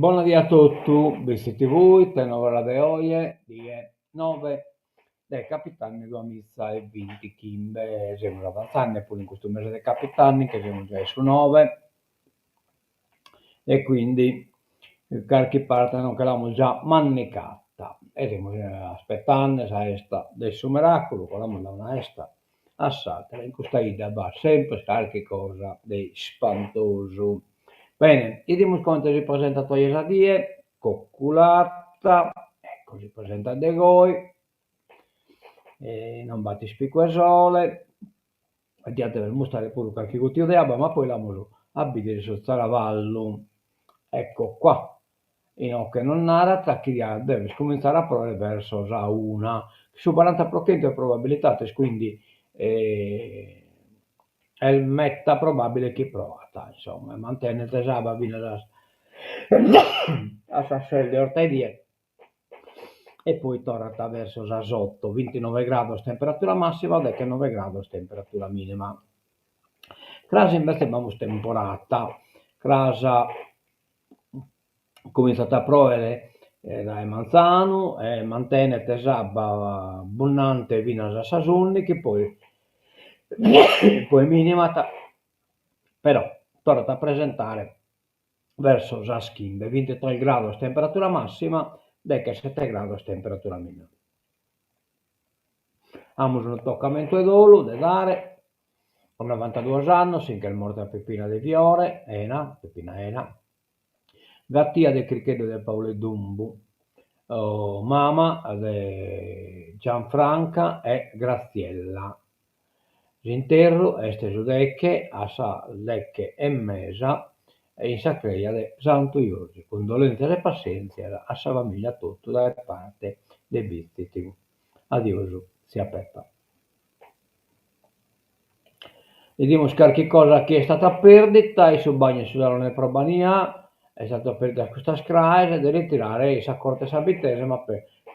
Bona die a totu, Bitzi TV, ite novas de oje, die nove de capitanni duamiza e bintichimbe, semus avantzande puru in custu mese de capitanni, nche semus giai a su nove e quindi carchi parte no nche l'amus già mannicata e semus aspetande sa 'esta de su meraculu, colamus dae una 'esta a s'atera, in custa 'idda b'at semper carchi cosa de ispantosu. Bene, 'idimus comente si presentat oje sa die, coculata, ecco si presentat de goi, non b'at ispicu 'e sole, diat dever mustrare puru carchi guttiu de abba, ma poi l'amus a bider in su tzaravallu, ecco qua, Inoche nos narat chi diat dever cumintzare a proer verso sa una, su baranta pro chentu 'e probabilitates, quindi est meta probabile chi proat, insomma, mantenet s'abba finas a sas ses de 'ortaedie e poi torrat verso sas otto, bintinove grados temperatura massima, dechenove grados temperatura minima. Cras invece b'amus temporata, cras Cumintzat a pròere dae manzanu e mantenet s'abba bundante finas a sas ùndighi, poi poi mìnimat, però torrat a presentare verso sas chimbe, bintitres grados temperatura màssima, dechesete grados temperatura mìnima. Amus unu tocamentu 'e dolu de dare, A novantaduos annos si nch'est morta Pepina de Fiore Ena, Pepina Ena, gatia de Cricheddu de Paule Dumbu, mama de Gianfranca e Graziella. S'interru est su deche a sas deche e mesa in sa creja de Santu Jorgi. Cundolèntzias e passèntzias a sa famìlia totu dae parte de Bitzi TV. Adiosu, tzia Pepa. Bidimus carchi cosa chi est stata perdita in su bagnu 'e su salone de Probania, est stata perdida custas craes de ritirare in sa corte 'e sa Bittese ma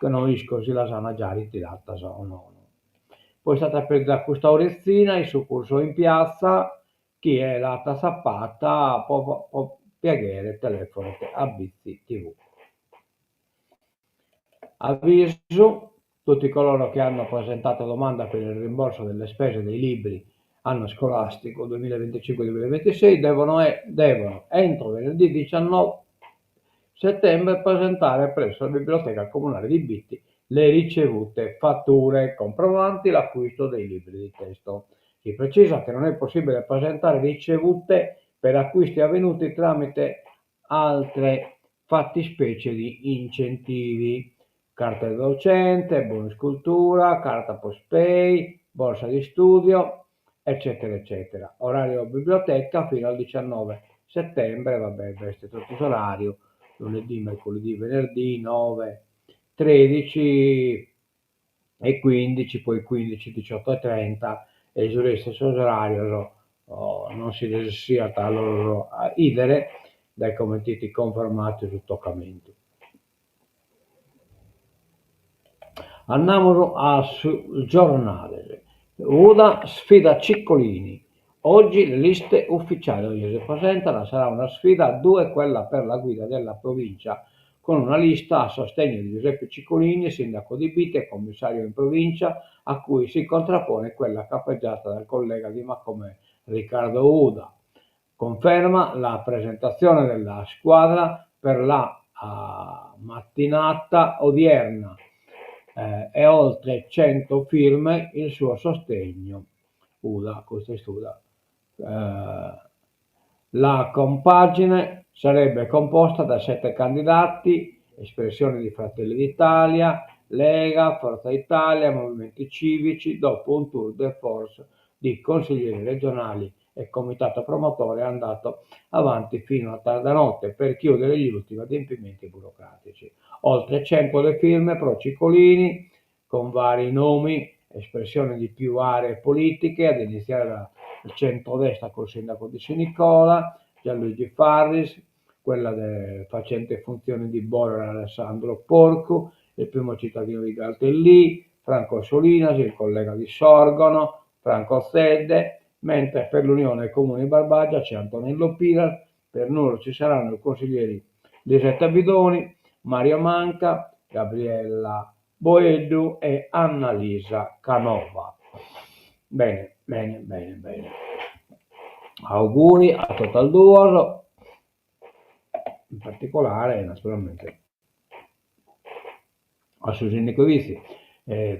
no isco si las an già ritiradas o nono. Poi est stata perdida custa oritzina in su cursu in piazza, chie l'at atzapada po piaghere telefonet a Bitzi TV. Avviso, tutti coloro che hanno presentato domanda per il rimborso delle spese dei libri anno scolastico 2025-2026 devono, devono entro venerdì 19 settembre presentare presso la Biblioteca Comunale di Bitti le ricevute fatture comprovanti l'acquisto dei libri di testo. Si precisa che non è possibile presentare ricevute per acquisti avvenuti tramite altre fattispecie di incentivi, carta docente, bonus cultura, carta Postpay, borsa di studio, eccetera eccetera. Orario biblioteca fino al 19 settembre, va bè, b'est totu s'orariu, lunedì, mercoledì, venerdì, 9, 13 e 15, poi 15, 18 e 30 e su restu 'e sos orarios non si resessiat a los 'idere dae comente 'it conformatu su tocamentu. Andamus a sos giornales. Uda sfida Ciccolini. Oggi le liste ufficiali, oggi si presentano, sarà una sfida a due quella per la guida della provincia, con una lista a sostegno di Giuseppe Ciccolini, sindaco di Bitti e commissario in provincia, a cui si contrappone quella capeggiata dal collega di Macomer Riccardo Uda. Conferma la presentazione della squadra per la mattinata odierna e oltre 100 firme il suo sostegno. Uda, custa est Uda. La compagine sarebbe composta da sette candidati, espressione di Fratelli d'Italia, Lega, Forza Italia, Movimenti Civici, dopo un tour de force di consiglieri regionali e comitato promotore andato avanti fino a tarda notte per chiudere gli ultimi adempimenti burocratici. Oltre 100 le firme pro Ciccolini, con vari nomi, espressione di più aree politiche, ad iniziare dal centrodestra col sindaco di Sinicola, Gianluigi Farris, quella del facente funzione di Bora Alessandro Porcu, il primo cittadino di Galtellì, Franco Solinas, il collega di Sorgono, Franco Zedde, mentre per l'Unione Comuni Barbagia c'è Antonello Piras, per Nuoro ci saranno i consiglieri. Lisetta Vidoni, Mario Manca, Gabriella Boeddu e Annalisa Canova. Bene, bene, bene, bene. Auguri a totas duos, in particolare naturalmente a su sindicu vitzi.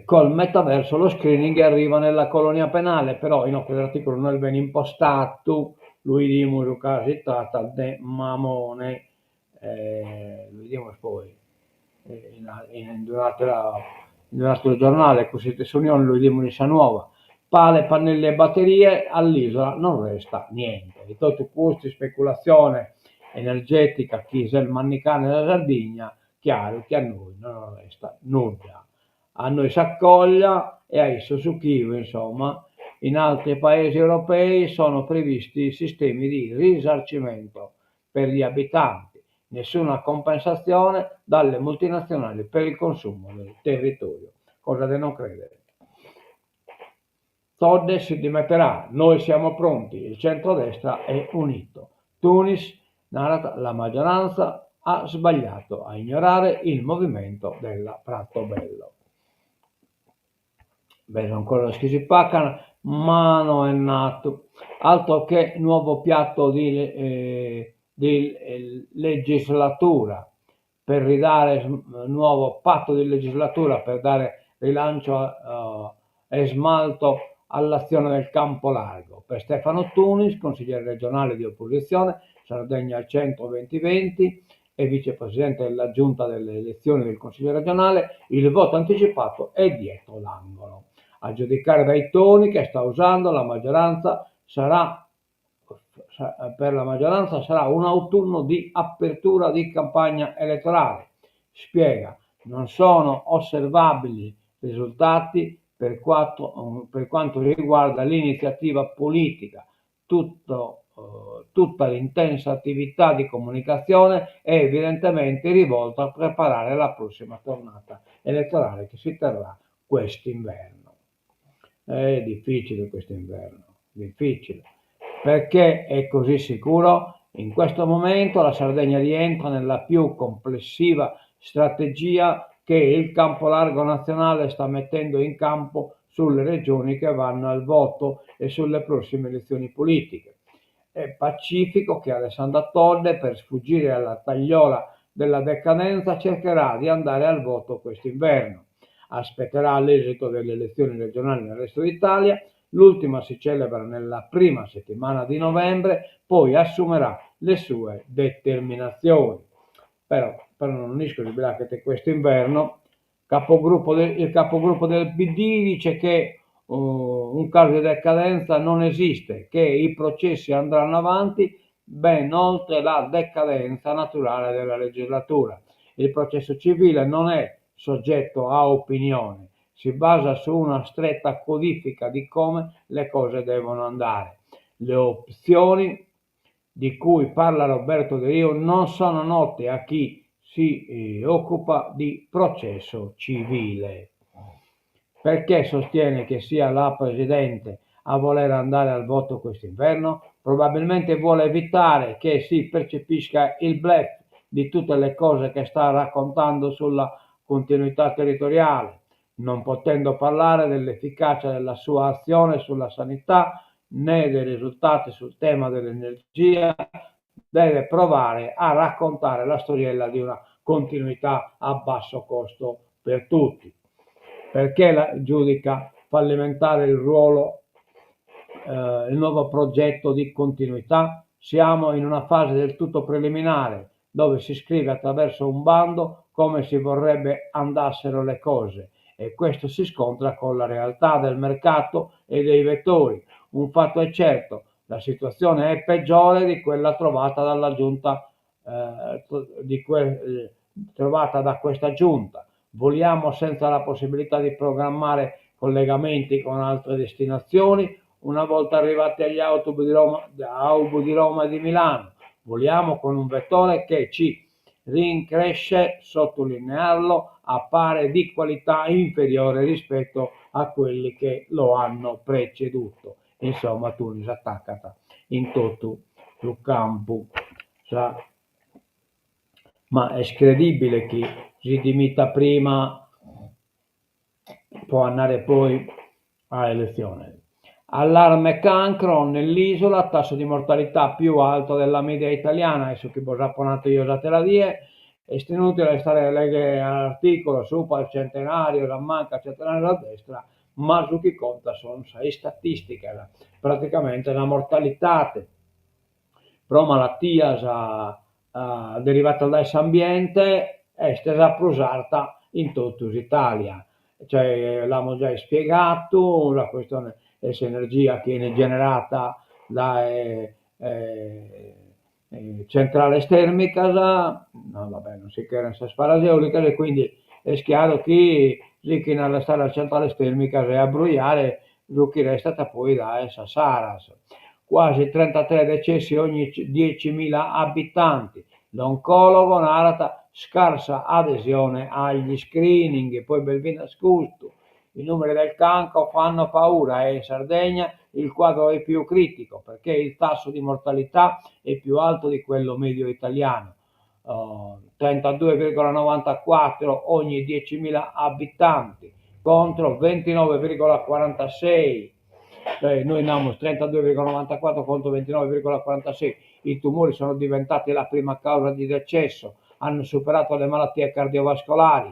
Col metaverso lo screening arriva nella colonia penale, però inoghe s'articulu no est bene impostadu, lu 'idimus ca si tratat de Mamone, lu 'idimus poi in un'atera in un'ateru giornale, cussu de s'Unione lu 'idimus in sa Nuova. Pale, pannelli e batterie, all'isola non resta niente. De totu custa ispeculatzione energetica chi s'est mannicande sa Sardigna, chiaru chi a nois no nos restat nudda. A nois sa coglia e a issos su chivu, insomma. In altri paesi europei sono previsti sistemi di risarcimento per gli abitanti, nessuna compensazione dalle multinazionali per il consumo del territorio. Cosa de non credere. Todde si dimetterà, noi siamo pronti, il centrodestra è unito. Tunis, narat, la maggioranza ha sbagliato a ignorare il movimento della Pratobello. Beh, son cosas chi si pacan, ma no est natu. Altro che nuovo piatto di di legislatura per ridare nuovo patto di legislatura per dare rilancio e smalto all'azione del campo largo. Per Stefano Tunis, consigliere regionale di opposizione, Sardegna al Centro 2020 e vicepresidente della Giunta delle elezioni del Consiglio regionale, il voto anticipato è dietro l'angolo. A giudicare dai toni che sta usando la maggioranza sarà per la maggioranza sarà un autunno di apertura di campagna elettorale. Spiega, non sono osservabili risultati per, quattro, per quanto riguarda l'iniziativa politica. Tutto, tutta l'intensa attività di comunicazione è evidentemente rivolta a preparare la prossima tornata elettorale che si terrà quest'inverno. È difficile quest'inverno, difficile. Perché è così sicuro? In questo momento la Sardegna rientra nella più complessiva strategia che il campo largo nazionale sta mettendo in campo sulle regioni che vanno al voto e sulle prossime elezioni politiche. È pacifico che Alessandra Todde, per sfuggire alla tagliola della decadenza, cercherà di andare al voto quest'inverno. Aspetterà l'esito delle elezioni regionali nel resto d'Italia, l'ultima si celebra nella prima settimana di novembre, poi assumerà le sue determinazioni. Però, però non isco si che quest'inverno capogruppo del, il capogruppo del PD dice che uh, un caso di decadenza non esiste, che i processi andranno avanti ben oltre la decadenza naturale della legislatura. Il processo civile non è soggetto a opinione, si basa su una stretta codifica di come le cose devono andare. Le opzioni di cui parla Roberto Deriu non sono note a chi si eh, occupa di processo civile. Perché sostiene che sia la Presidente a voler andare al voto quest'inverno? Probabilmente vuole evitare che si percepisca il bluff di tutte le cose che sta raccontando sulla continuità territoriale, non potendo parlare dell'efficacia della sua azione sulla sanità né dei risultati sul tema dell'energia, deve provare a raccontare la storiella di una continuità a basso costo per tutti. Perché la giudica fallimentare il ruolo, eh, il nuovo progetto di continuità? Siamo in una fase del tutto preliminare, dove si scrive attraverso un bando come si vorrebbe andassero le cose e questo si scontra con la realtà del mercato e dei vettori. Un fatto è certo, la situazione è peggiore di quella trovata dalla giunta, eh, di que- eh, trovata da questa giunta. Voliamo senza la possibilità di programmare collegamenti con altre destinazioni una volta arrivati agli autobus di Roma, autobus di Roma e di Milano. Voliamo con un vettore che ci rincresce sottolinearlo, appare di qualità inferiore rispetto a quelli che lo hanno preceduto. Insomma, Tunis attaccat in totu su campu. Sa. Ma est credibile chi si dimitat prima po andare poi a eletziones. Allarme cancro nell'isola, tasso di mortalità più alto della media italiana, est su chi bos apo natu jeo s'atera die, est inutile a istare a leghere articulos subra centenarios a manca, centenarios a destra, ma su chi contat sun sas istatisticas, praticamente sa mortalidade pro malatias derivadas dae s'ambiente est sa prus arta in totu s'Italia, cioè l'amus giai ispiegadu sa questione 'e s'energia chi 'enit generata dae centrales termicas, no va bè non si cheren sas palas eolicas e quindi est chiaru chi sichin a lassare sas centrales termicas e a brujare su chi restat poi dae sas aras. Quasi trentatré decessi ogni diecimila abitanti, l'oncologo narat scarsa adesione agli screening, poi b'est finas custu, i numeri del cancro fanno paura e in Sardegna il quadro è più critico perché il tasso di mortalità è più alto di quello medio italiano, 32,94 ogni 10.000 abitanti contro 29,46, cioè noi namus 32,94 contro 29,46, i tumori sono diventati la prima causa di decesso, hanno superato le malattie cardiovascolari,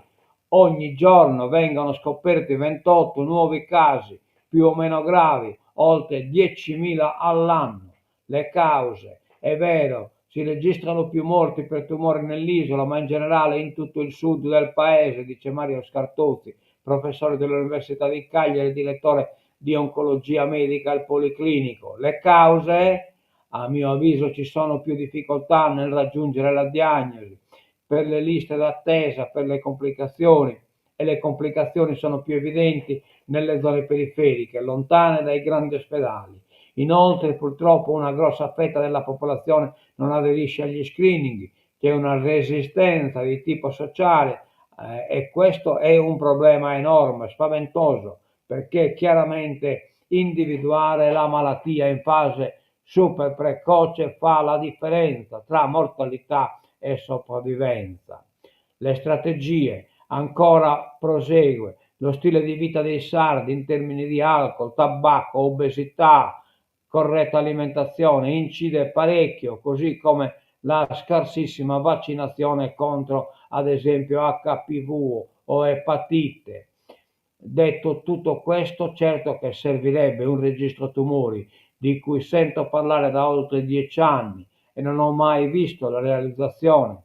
ogni giorno vengono scoperti 28 nuovi casi più o meno gravi, oltre 10.000 all'anno. Le cause, è vero, si registrano più morti per tumori nell'isola, ma in generale in tutto il sud del paese, dice Mario Scartozzi, professore dell'Università di Cagliari e direttore di oncologia medica al Policlinico. Le cause? A mio avviso ci sono più difficoltà nel raggiungere la diagnosi, per le liste d'attesa, per le complicazioni e le complicazioni sono più evidenti nelle zone periferiche, lontane dai grandi ospedali. Inoltre, purtroppo, una grossa fetta della popolazione non aderisce agli screening, c'è una resistenza di tipo sociale eh, e questo è un problema enorme, spaventoso, perché chiaramente individuare la malattia in fase super precoce fa la differenza tra mortalità e sopravvivenza. Le strategie ancora prosegue lo stile di vita dei sardi in termini di alcol, tabacco, obesità, corretta alimentazione incide parecchio, così come la scarsissima vaccinazione contro ad esempio HPV o epatite. Detto tutto questo, certo che servirebbe un registro tumori, di cui sento parlare da oltre 10 anni e non ho mai visto la realizzazione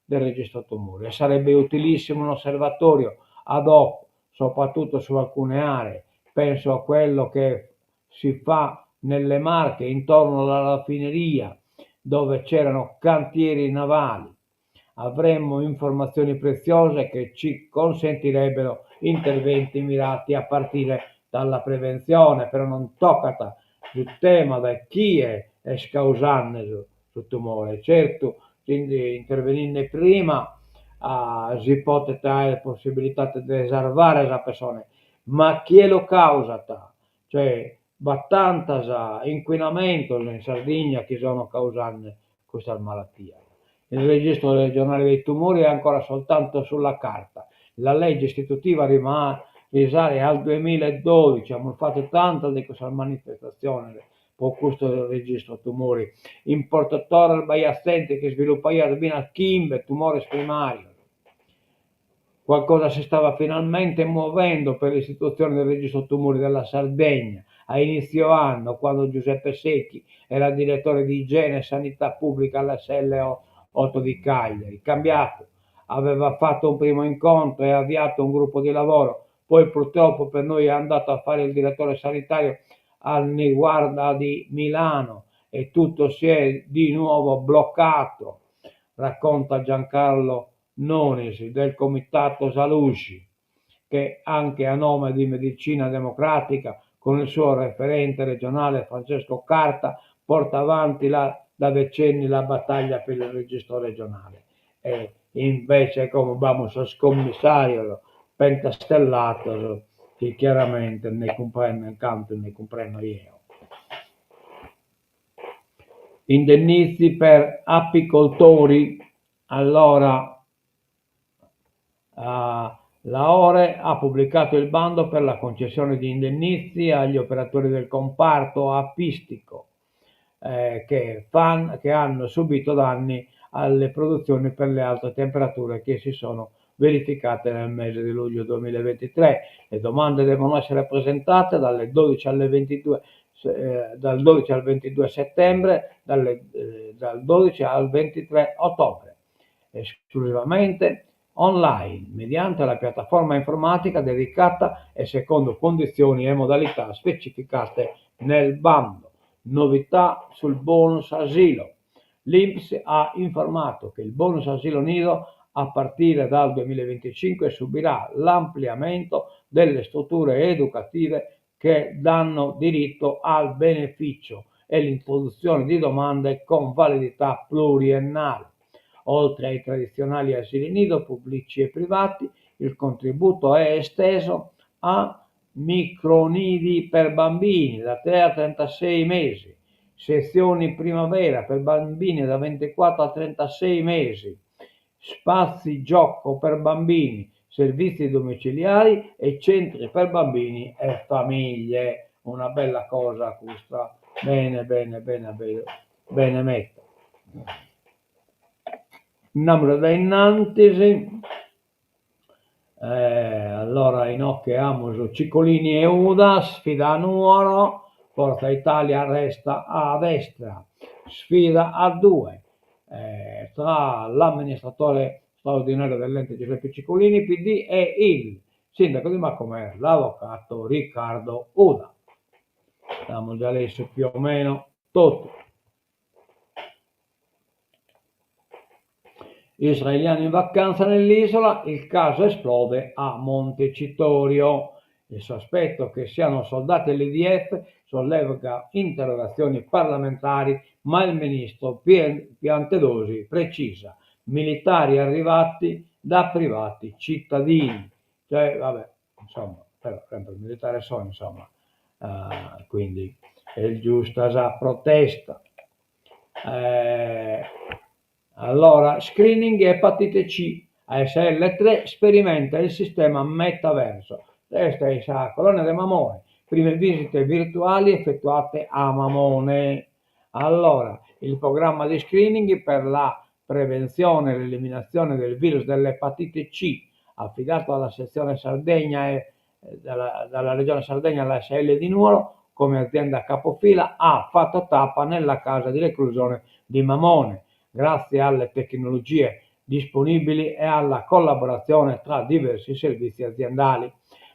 del registro tumori. E sarebbe utilissimo un osservatorio ad hoc, soprattutto su alcune aree. Penso a quello che si fa nelle Marche intorno alla raffineria, dove c'erano cantieri navali. Avremmo informazioni preziose che ci consentirebbero interventi mirati a partire dalla prevenzione, però non tocat su tema de chie est causande su su tumore. Certu, quindi interveninde prima si potet aer possibilidade de sarvare sa pessone, ma chie lu causat? Cioè b'at tantas incuinamentos in Sardigna chi sono causande custas malatias. Il registro regionale dei tumori è ancora soltanto sulla carta, la legge istitutiva risale al duemilaedodici, amus fatu tantas de cussas manifestatziones pro custu registru tumori. In Porto Torres b'aiat zente chi isvilupaiat finas chimbe tumores primarios. Qualcosa si stava finalmente muovendo per l'istituzione del registro tumori della Sardegna a inizio anno, quando Giuseppe Sechi era direttore di igiene e sanità pubblica all'ASL 8 di Cagliari. Cambiato, aveva fatto un primo incontro e avviato un gruppo di lavoro, poi purtroppo per noi è andato a fare il direttore sanitario al Niguarda di Milano e tutto si è di nuovo bloccato, racconta Giancarlo Nonis del Comitato Saluxi, che anche a nome di Medicina Democratica, con il suo referente regionale Francesco Carta, porta avanti la, da decenni la battaglia per il registro regionale. E invece como b'amus sos commissarios pentastellados chi chiaramente nde cumprenden cantu nde cumprendo jeo. Indennizzi per apicoltori. Allora Laore ha pubblicato il bando per la concessione di indennizzi agli operatori del comparto apistico che fan, che hanno subito danni alle produzioni per le alte temperature che si sono verificate nel mese di luglio 2023. Le domande devono essere presentate dalle 12 alle 22, dal 12 al 22 settembre, dalle, dal 12 al 23 ottobre, esclusivamente online, mediante la piattaforma informatica dedicata e secondo condizioni e modalità specificate nel bando. Novità sul bonus asilo. L'INPS ha informato che il bonus asilo nido a partire dal 2025 subirà l'ampliamento delle strutture educative che danno diritto al beneficio e l'introduzione di domande con validità pluriennale. Oltre ai tradizionali asili nido pubblici e privati, il contributo è esteso a micronidi per bambini da 3 a 36 mesi, sezioni primavera per bambini da 24 a 36 mesi, spazi gioco per bambini, servizi domiciliari e centri per bambini e famiglie. Una bella cosa questa. Bene, bene, bene, bene, bene meda. Andamus dae innantis. Allora inoghe amus Cicolini e Uda, sfida a Nuoro, Forza Italia resta a destra, sfida a due tra l'amministratore straordinario dell'ente Giuseppe Cicolini, PD, e il sindaco di Macomer, l'avvocato Riccardo Uda. Amus già letu più o meno totu. Israeliani in vacanza nell'isola, il caso esplode a Montecitorio. Il sospetto che siano soldati dell'IDF solleva interrogazioni parlamentari, ma il ministro Piantedosi precisa militari arrivati da privati cittadini. Cioè, vabbè, insomma, però sempre militari sono, insomma, uh, quindi è giusta sa protesta. Eh, allora, screening epatite C, ASL 3 sperimenta il sistema metaverso. Questa è sa colonia de Mamone, prime visite virtuali effettuate a Mamone. Allora, il programma di screening per la prevenzione e l'eliminazione del virus dell'epatite C, affidato alla sezione Sardegna e dalla, dalla Regione Sardegna alla ASL di Nuoro, come azienda capofila, ha fatto tappa nella casa di reclusione di Mamone, grazie alle tecnologie disponibili e alla collaborazione tra diversi servizi aziendali.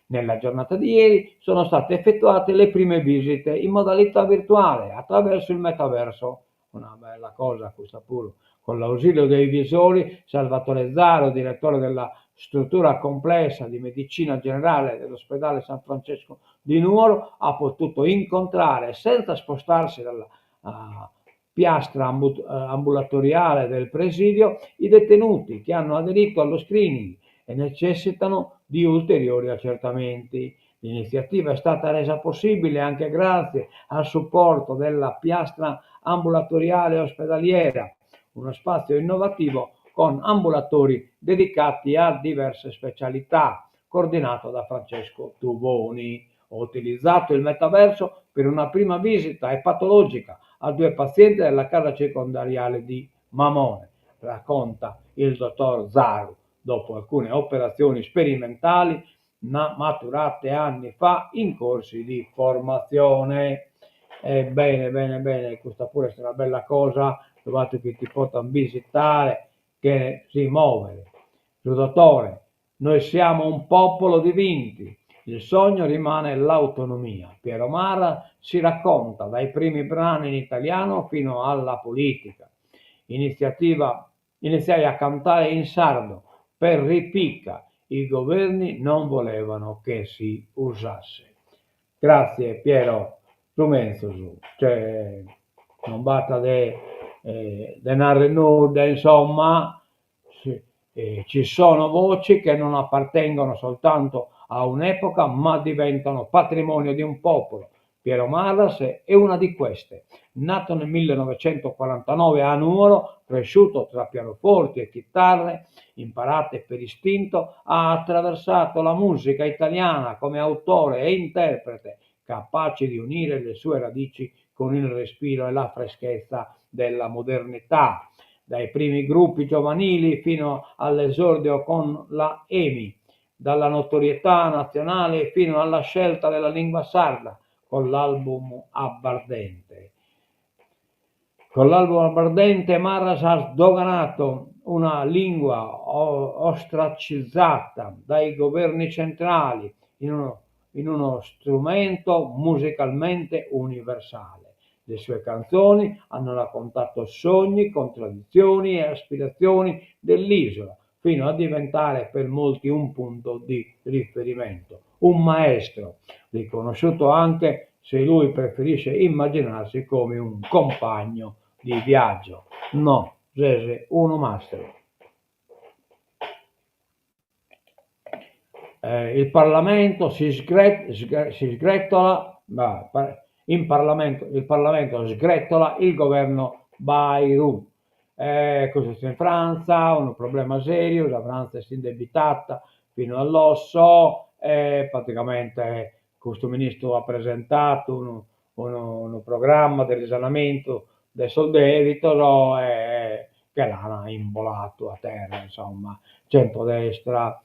Nella giornata di ieri sono state effettuate le prime visite in modalità virtuale attraverso il metaverso. Una bella cosa questa pure. Con l'ausilio dei visori, Salvatore Zaro, direttore della struttura complessa di medicina generale dell'ospedale San Francesco di Nuoro, ha potuto incontrare, senza spostarsi dalla uh, piastra ambulatoriale del presidio, i detenuti che hanno aderito allo screening e necessitano di ulteriori accertamenti. L'iniziativa è stata resa possibile anche grazie al supporto della piastra ambulatoriale ospedaliera, uno spazio innovativo con ambulatori dedicati a diverse specialità, coordinato da Francesco Tuboni. Ho utilizzato il metaverso per una prima visita epatologica a due pazienti della casa circondariale di Mamone, racconta il dottor Zaru, dopo alcune operazioni sperimentali maturate anni fa in corsi di formazione. Ebbene, bene, bene, questa pure è una bella cosa, trovate che ti possano visitare, che si muove. Su dottore, noi siamo un popolo di vinti, il sogno rimane l'autonomia. Piero Marra si racconta dai primi brani in italiano fino alla politica. Iniziativa, iniziai a cantare in sardo per ripicca. I governi non volevano che si usasse. Grazie Piero, su menzus, cioè non b'at de de narrer nudda, insomma, ci sono voci che non appartengono soltanto a un'epoca ma diventano patrimonio di un popolo. Piero Marras è una di queste. Nato nel 1949 a Nuoro, cresciuto tra pianoforti e chitarre imparate per istinto, ha attraversato la musica italiana come autore e interprete, capace di unire le sue radici con il respiro e la freschezza della modernità. Dai primi gruppi giovanili fino all'esordio con la EMI, dalla notorietà nazionale fino alla scelta della lingua sarda con l'album Abbardente. Con l'album Abbardente Marras ha sdoganato una lingua ostracizzata dai governi centrali in uno in uno strumento musicalmente universale. Le sue canzoni hanno raccontato sogni, contraddizioni e aspirazioni dell'isola, fino a diventare per molti un punto di riferimento, un maestro, riconosciuto anche se lui preferisce immaginarsi come un compagno di viaggio. No, ses unu mastru. Il Parlamento si sgretola, in Parlamento, il Parlamento sgretola il governo Bayrou. Custu est in Frantza, unu problema seriu, sa Frantza est indebitata finu all'osso e praticamente custu ministru at presentatu unu unu programma de risanamentu de sos debitos e che l'an imbolatu a terra, insomma, centrodestra,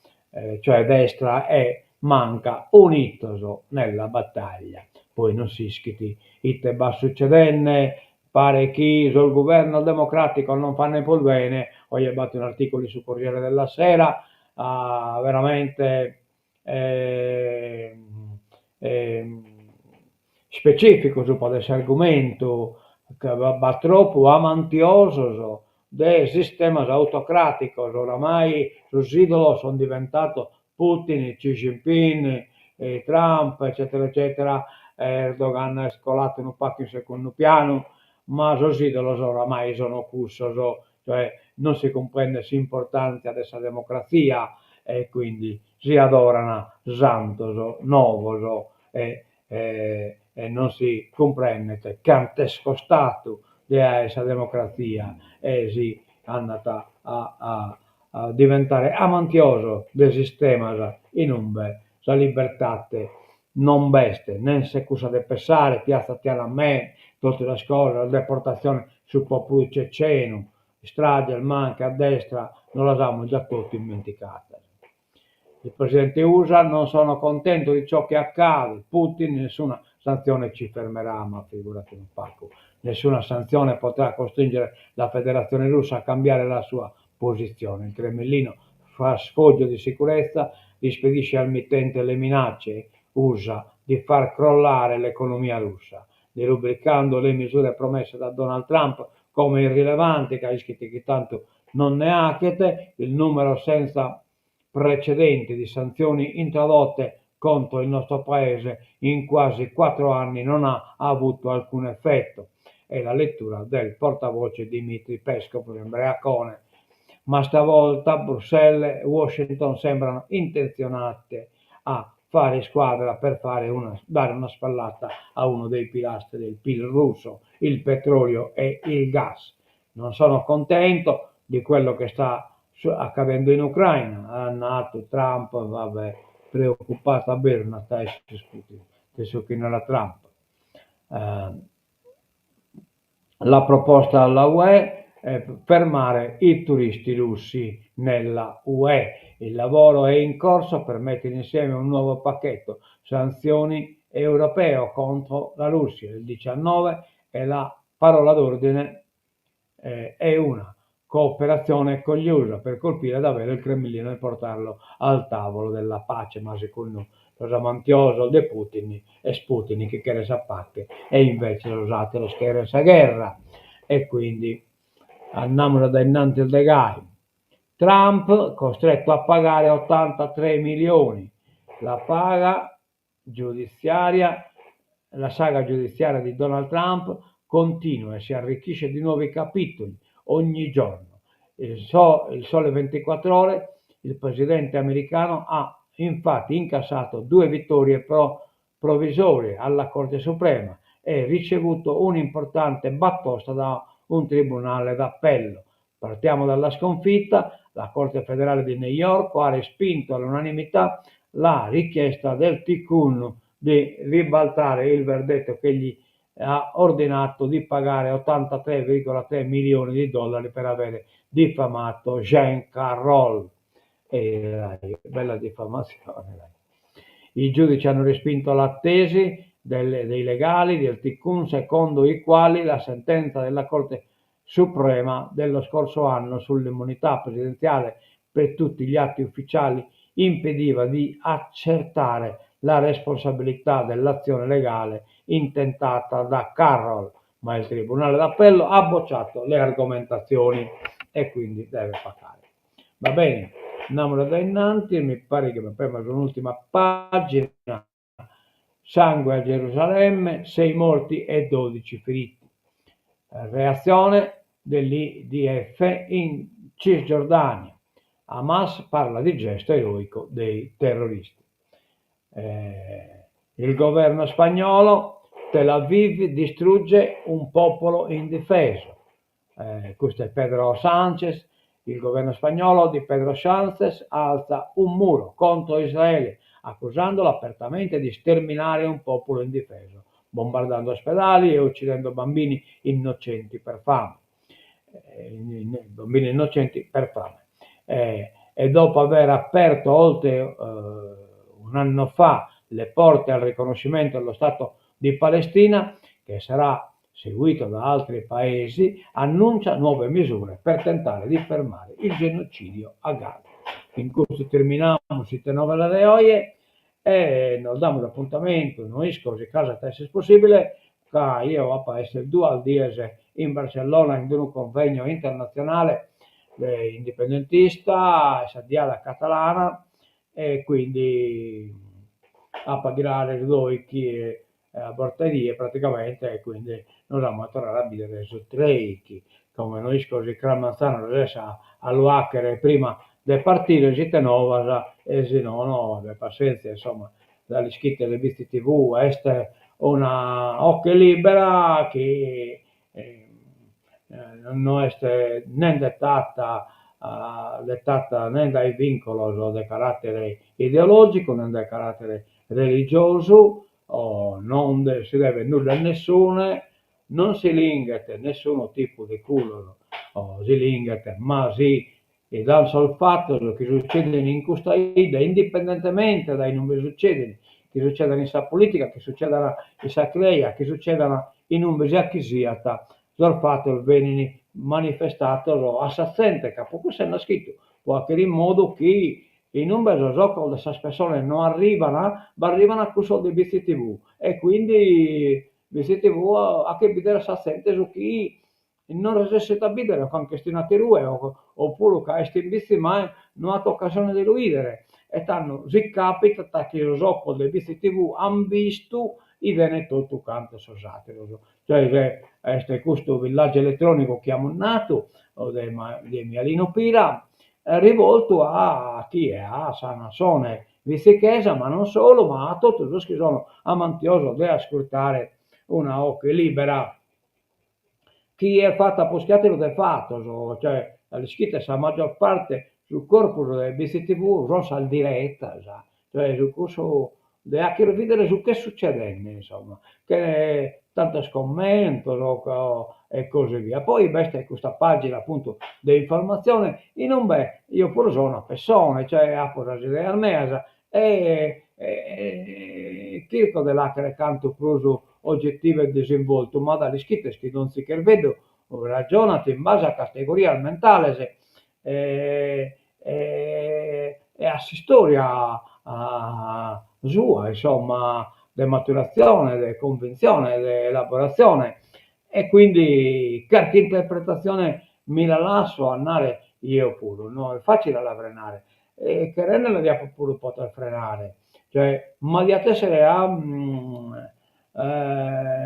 cioè destra e manca unitos nella battaglia. Poi non s'ischit ite b'at succedende, paret chi sos guvernos democraticos non faent prus bene, oje b'at un'articulu in su Corriere della Sera veramente Specificu subra de s'argumentu ca b'at tropu amantiosos de sistemas autocràticos, oramai sos ìdolos sunt diventados Putin, Xi Jinping, Trump eccètera eccètera, Erdogan est coladu unu pagu in segundu pianu, ma sos ìdolos oramai sono cussos, cioè non si cumprendet s'importàntzia de sa democratzia e quindi si adoran santos novos e e non si cumprendet cant'est costadu de aer sa democratzia e si andat a a a diventare amantiosos de sistemas in umbe sa libertate non b'est, nen cussa de pessare, piazza Tiananmen, totu sas cosas, deportatzione su populu cecenu, istrages manca a destra, nos las amus già totu immenticadas. Il presidente Usa non sono contento di ciò che accade, Putin nessuna sanzione ci fermerà, ma figurati unu pagu, nessuna sanzione potrà costringere la Federazione Russa a cambiare la sua posizione. Il Cremlino fa sfoggio di sicurezza, rispedisce al mittente le minacce Usa di far crollare l'economia russa, derubricando le misure promesse da Donald Trump come irrilevanti, ca ischit chi tantu non nde 'achet, il numero senza precedenti di sanzioni introdotte contro il nostro paese in quasi quattro anni non ha avuto alcun effetto. È la lettura del portavoce Dmitry Peskov, imbreacone. Ma stavolta Bruxelles e Washington sembrano intenzionate a fare squadra per fare una, dare una spallata a uno dei pilastri del PIL russo, il petrolio e il gas. Non sono contento di quello che sta accadendo in Ucraina, at natu Trump, va bè, preocupadu a beru no at a esser Putin, de su chi narat Trump. La proposta alla UE è fermare i turisti russi nella UE. Il lavoro è in corso per mettere insieme un nuovo pacchetto sanzioni europeo contro la Russia. Il 19 è la parola d'ordine è una cooperatzione con gli USA per colpire davvero il Cremlino e portarlo al tavolo della pace, ma segundu sos amantiosos de Putin est Putin chi cheret sa pache e invece sos ateros cherent sa gherra e quindi andamus a dae innantis de gai. Trump costretto a pagare 83 milioni, la paga giudiziaria, la saga giudiziaria di Donald Trump continua e si arricchisce di nuovi capitoli ogni giorno. Il, so, il Sole 24 Ore, il presidente americano ha infatti incassato due vittorie pro. provvisorie alla Corte Suprema e ricevuto un'importante batosta da un tribunale d'appello. Partiamo dalla sconfitta, la Corte federale di New York ha respinto all'unanimità la richiesta del tycoon di ribaltare il verdetto che gli ha ordinato di pagare 83,3 milioni di dollari per avere diffamato Jean Carroll. E dai, bella diffamazione. Dai. I giudici hanno respinto la tesi dei legali del tycoon secondo i quali la sentenza della Corte Suprema dello scorso anno sull'immunità presidenziale per tutti gli atti ufficiali impediva di accertare la responsabilità dell'azione legale intentata da Carroll, ma il Tribunale d'Appello ha bocciato le argomentazioni e quindi deve pagare. Va bene, andiamo da innanti, mi pare che mi prema un'ultima pagina. Sangue a Gerusalemme, 6 morti e 12 feriti. Reazione dell'IDF in Cisgiordania. Hamas parla di gesto eroico dei terroristi. Il governo spagnolo, Tel Aviv distrugge un popolo indifeso. Custu est Pedro Sanchez, il governo spagnolo di Pedro Sanchez alza un muro contro Israele, accusandolo apertamente di sterminare un popolo indifeso, bombardando ospedali e uccidendo bambini innocenti per fame. Bambini innocenti per fame. E dopo aver aperto oltre un anno fa le porte al riconoscimento dello Stato di Palestina, che sarà seguito da altri paesi, annuncia nuove misure per tentare di fermare il genocidio a Gaza. In custu terminamus Ite Novas de oje e nos damus apuntamento, no isco si cras at a esser possibile, ca eo apo a esser duas dies in Barcellona in unu convegno internatzionale indipendentista, sa diada catalana, e quindi apo a ghirare su doichi a borta 'e die praticamente e quindi nos amus a torrare a bidere su treichi, como no isco si cras manzanu resesso a lu 'achere prima de partire s'ite novas e si nono de passenzia insomma, za l'ischites Bitzi TV est una 'oche libera chi no est nen detata detata nen dae vincolos de carattere ideologicu nen de carattere religiosu non si devet nudda a nessune, non si linghet nessunu tipu de culos, si linghet ma si dan sos fatos chi sutzedin in custa 'idda indipendentemente dae inube sutzedin, chi succedan in sa politica, chi succedan in sa creja, chi succedan inube siat chi siat, sos fatos benin manifestados a sa zente ca pro cussu est naschidu, pro 'achere in modu chi inube sos ocros de sas pessones no arriban, b'arriban cussos de Bitzi TV e quindi Bitzi TV 'achet bidere a sa zente su chi non resesset a bidere o ca nch'est in aterue o puru ca est in Bitzi ma no at ocasione de lu 'idere e tando si capitat chi sos ocros de Bitzi TV an bistu 'iden totu cantos sos ateros. Cioè est custu villaggiu eletronicu chi amus natu de de Mialinu Pira rivoltu a chie, a sa nassone vitzichesa, ma non solu, ma a totu sos chi sono amantiosos de ascurtare una 'oche libera chi est fata prus che ateru de fatos, cioè a l'ischites sa maggior parte su corpus de Bitzi TV son sas diretas, cioè su cussu de 'achere bidere su ch'est succedende insomma, chene tantos commentos e così via. Poi b'est custa pagina appuntu de informatzione inumbe eo puru so una pessone, cioè apo sas ideas meas e chirco de l'achere cantu prus oggettivu e disinvoltu, ma da l'ischites chi donzi cherveddu ragionat in base a categorias mentales e a s'istoria sua, insomma, de maturatzione, de convintzione, de elaboratzione e quindi carchi interpretatzione mi la lasso andare jeo puru, no est facile a la frenare e cherende la diapo puru poter frenare, cioè, ma diat essere a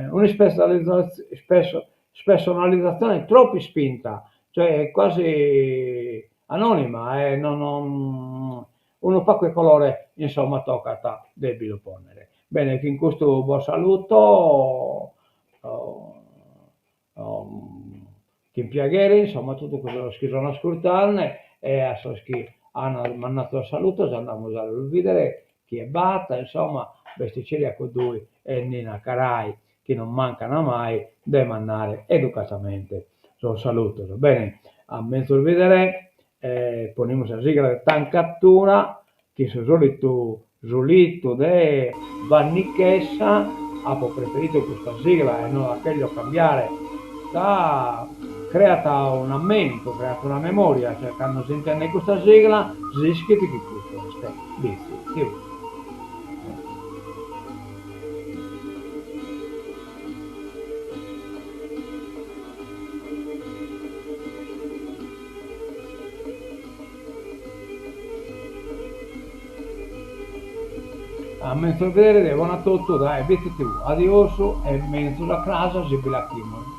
un'ispersonalizatzione tropu ispinta, cioè quasi anonima e non unu pagu 'e colore insomma tocat de bi lu ponnere. Bene, chin custu bos saluto chin piaghere, insomma, a totu sos chi sun ascurtende e a sos chi an mandadu sos salutos, andamus a los bìdere chie b'at, insomma, b'est Ciriaco Dui e Nina Carai chi non mancan mai de mandare educatamente sos salutos. Bene, a menzus bìdere e ponimus sa sigla de Tancatuna chin su solitu sulitu de Vanni Chessa, apo preferidu custa sigla e no la cherjo cambiare ca creat un'ammentu, creat una memoria, cioè cando s'intendet custa sigla s'ischit chi custu est Bitzi TV. A menzus bìdere, bona a totu dae Bitzi TV. Adiosu e menzus a cras si bi l'achimus.